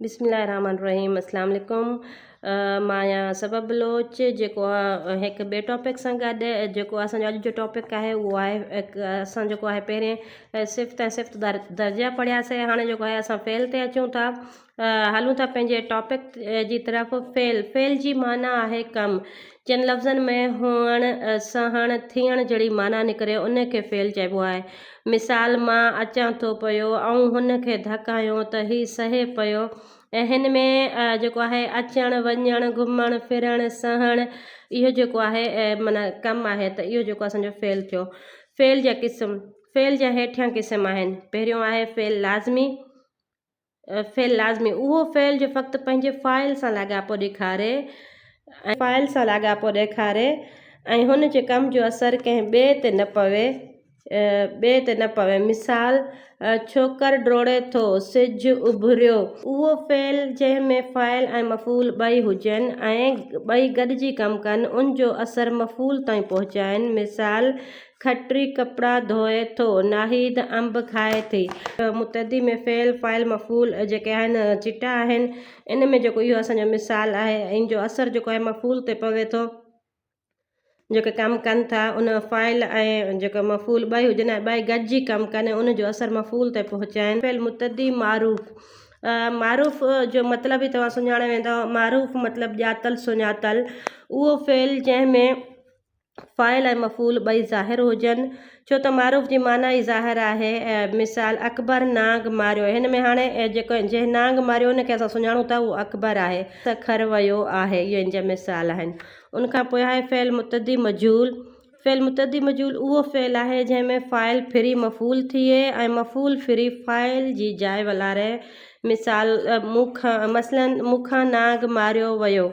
بسم الله الرحمن الرحيم اسلام عليڪم مان آهيان صبا بلوچ جيڪو هڪ ٻئي ٽاپڪ سان گڏ جيڪو اسان جو اڄ جو ٽاپڪ آهي اهو آهي اسان جيڪو آهي پهرين صفت ۽ صفت درجا پڙهياسي هاڻي جيڪو آهي اسان فعل تي اچون ٿا هلون ٿا پنهنجي ٽاپڪ جي طرف فعل فعل جي معنيٰ آهي ڪم جن لفظن ۾ هئڻ سهڻ ٿيڻ جهڙي معنيٰ نڪري ان کي فعل چئبو آهي مثال مان اچان ٿو پيو آئون هن کي ڌڪ هنيو ته هي سهي پيو ۽ هن ۾ جيڪو آهي اچڻ وڃڻ گهمڻ ڦرڻ سهڻ اهو جيڪو آهي معنيٰ ڪم آهي ته اهو جيڪو اسان جو فعل ٿيو فعل جا قسم فعل جا هيٺيان قسم آهن پهريون آهي فعل لازمي فعل لازمي اهو فعل جو فقط پنهنجي فاعل سان لاڳاپو ڏيکاري ۽ فاعل سان لاڳاپو ڏيکاري ۽ هن جي ڪم جو اثر ڪنهن ٻئي تي نه پوي ٻئي تي نه پوي مثال ڇوڪر ڊوڙي ٿو سج اڀريو. اهو فعل جنهن ۾ فاعل ۽ مفعول ٻئي هجن ۽ ٻئي گڏجي ڪم ڪن ان جو اثر مفعول تائين پهچائن مثال کٽري ڪپڙا ڌوئي ٿو. ناهيد انب کائي ٿي. متعدي ۾ فعل، فاعل، مفعول جيڪي آهن چٽا آهن. ان ۾ جيڪو اهو اسان جو مثال آهي ان جو اثر جيڪو آهي مفعول تي پوي ٿو. جيڪي ڪم ڪن ٿا ان فاعل ۽ جيڪو مفعول ٻئي هجن ۽ ٻئي گڏجي ڪم ڪن ۽ ان جو اثر مفعول تي پهچائن. فعل متعدي معروف معروف جو مطلب ئي توهان سڃاڻي ويندؤ معروف مطلب ڄاتل سڃاتل اهو فعل جنهن ۾ فاعل ۽ مفعول ٻئي ظاهر هجن، ڇو ته معروف جي معنيٰ ئي ظاهر آهي. مثال، اڪبر نانگ ماريو. هن ۾ هاڻي جيڪو جنهن نانگ ماريو ان کي اسان سڃاڻون ٿا اهو اڪبر آهي. سکر ويو آهي. اهي ان جا مثال آهن. ان کان پوء آهي فعل متعدي مجهول. فعل متعدي مجهول اهو فعل آهي جنهن ۾ فاعل ڦري مفعول ٿئي ۽ مفعول ڦري فاعل جي جاء ولاري. مثال، مون کان مثلاً مون کان نانگ ماريو ويو.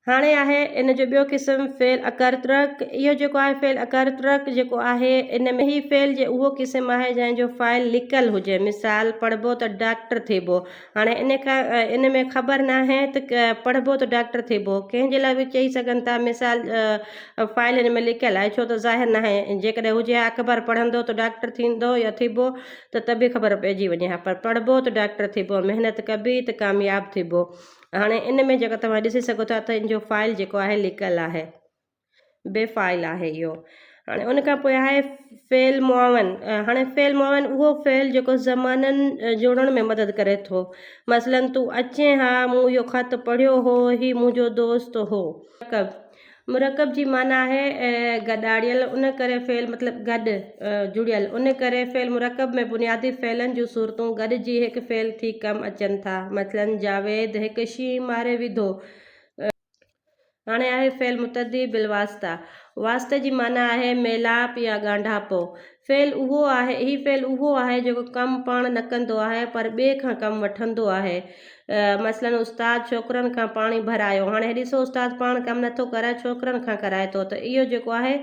هاڻي آهي ان جو ٻيو قسم فعل اڪرترڪ. اهو جيڪو آهي فعل اڪرترڪ جيڪو آهي ان ۾ هي فعل جي اهو قسم آهي جنهن جو فاعل لڪل هجي. مثال، پڙهبو ته ڊاڪٽر ٿيبو. هاڻي ان کان ان ۾ خبر ناهي ته پڙهبو ته ڊاڪٽر ٿيبو ڪنهن جي لاء به چئي سگهن ٿا. مثال، فاعل هن ۾ لڪل آهي ڇو ته ظاهر ناهي. جيڪڏهن هجي ها اڪبر پڙهندو ته ڊاڪٽر ٿيندو يا ٿيبو ته ته به خبر پئجي وڃي ها پر پڙهبو ته ڊاڪٽر ٿيبو، محنت ڪبي ته ڪامياب ٿيبو. هاڻي ان ۾ جيڪو توهان ڏسي سگهو ٿا ته ان جو فائل جيڪو آهي لڪل آهي بي فائل آهي اهو هاڻي ان کان پوء آهي فعل معاون هاڻي فعل معاون اهو فعل جيڪو زمانن جوڙڻ ۾ مدد ڪري ٿو مثلا تون اچين ها مون اهو خط پڙهيو هو هي منهنجو دوست هو مرڪب جي معنيٰ آهي گڏاڙيل، ان ڪري فعل مطلب گڏ، جڙيل، ان ڪري فعل مرڪب ۾ بنيادي فعلن جون صورتون گڏجي هڪ فعل ٿي ڪم اچن ٿا. مثلاً، جاويد هڪ شينهن ماري وڌو. هاڻي آهي فعل متعدي بالواسطه. واسطي جي معنيٰ آهي ميلاپ يا ڳانڍاپو. فعل اهو آهي، هي فعل اهو آهي جيڪو ڪم پاڻ نه ڪندو آهي پر ٻئي کان ڪم وٺندو آهي. مثلاً استاد ڇوڪرن کان پاڻي ڀرايو. هاڻي ڏسو استاد پاڻ ڪم نٿو ڪرائي ڇوڪرن کان ڪرائي ٿو ته اهو جيڪو آهي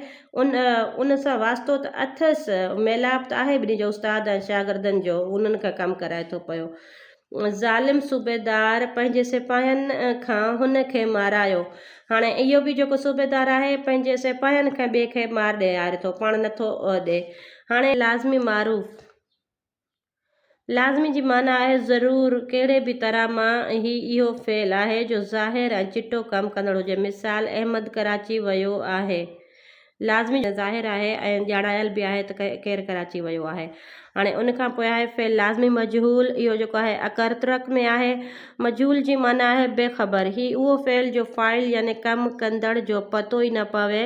ان ان سان واسطو ته اٿس ميلاپ ته آهي ٻنهي جو استاد ۽ شاگردن جو انهن کان ڪم ڪرائي ٿو پيو. ظالم صوبيدار پنهنجي سپاهين کان هن کي مارايو. هاڻي اهو به جيڪو صوبيدار آهي پنهنجي سپاهين کان ٻئي کي مار ڏياري ٿو پاڻ نٿو ڏئي. هاڻي لازمي معروف لازمي جي معنيٰ آهي ضرور ڪهڙي به طرح مان هي اهو فعل آهي جو ظاهر ۽ چٽو ڪم ڪندڙ هجي مثال احمد ڪراچي ويو آهي. لازمي ظاهر آهي ۽ ڄاڻايل به آهي ته ڪير ڪراچي ويو آهي. هاڻي ان کان پوء آهي فعل لازمي مجهول اهو جيڪو آهي اڪرترڪ ۾ آهي. مجهول جي معنيٰ آهي بي خبر. هي اهو فعل جو فاعل يعني ڪم ڪندڙ جو پتو ئي نه پوي.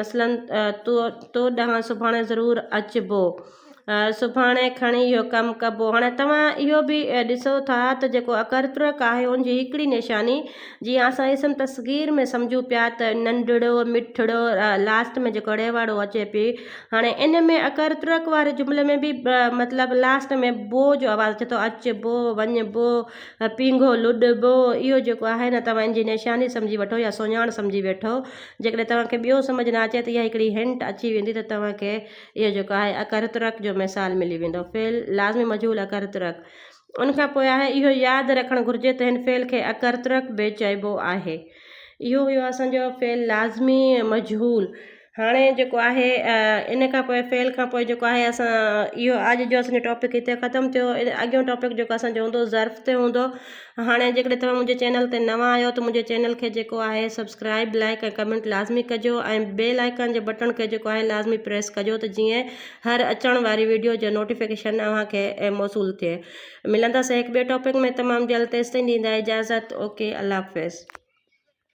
مثلاً تو تو ڏانهن سڀاڻي ضرور اچبو. سڀاڻي کڻي اهو ڪم ڪبو. هاڻي توهان اهو به ڏسو ٿا ته جيڪو اڪرترڪ آهي ان جي هڪڙي نشاني جيئن اسان اسم تصغير ۾ سمجهون پيا ته ننڍڙو، مٺڙو لاسٽ ۾ جيڪو ڙي واڙو اچي پئي هاڻي ان ۾ اڪرترڪ واري جملي ۾ به مطلب لاسٽ ۾ بو جو آواز اچي ٿو اچبو، وڃبو، پينگهو لڏبو اهو جيڪو آهي نه توهان ان جي نشاني سمجهي وٺو يا سڃاڻ سمجهي ويٺو جيڪڏهن توهان کي ٻيو سمجهه نه اچي ته اها هڪڙي هنٽ اچي ويندي ته توهان کي اهو جيڪو آهي اڪرترڪ جو مثال ملي ويندو. فعل لازمي مجهول اڪرترڪ. ان کان پوء آهي اهو ياد رکڻ گهرجي ته هن فعل کي اڪرترڪ به چئبو آهي. اهو هيو اسان جو فعل لازمي مجهول. هاڻي جيڪو آهي ان کان پوء فعل کان پوء جيڪو آهي اسان اهو اڄ جو اسان جو ٽاپڪ هتي ختم ٿيو اڳيون ٽاپڪ جيڪو اسان جو هوندو ظرف تي هوندو هاڻي جيڪڏهن توهان منهنجي چينل تي نوان آهيو ته منهنجي چينل کي جيڪو آهي سبسڪرائب لائڪ ۽ ڪمينٽ لازمي ڪجو ۽ بيل آئيڪان جي بٽڻ کي جيڪو آهي لازمي پريس ڪجو ته جيئن هر اچڻ واري ويڊيو جو نوٽيفڪيشن اوهان کي موصول ٿئي ملنداسين هڪ ٻئي ٽاپڪ ۾ تمام جلد تيستائين ڏيندا اجازت اوڪي الله حافظ.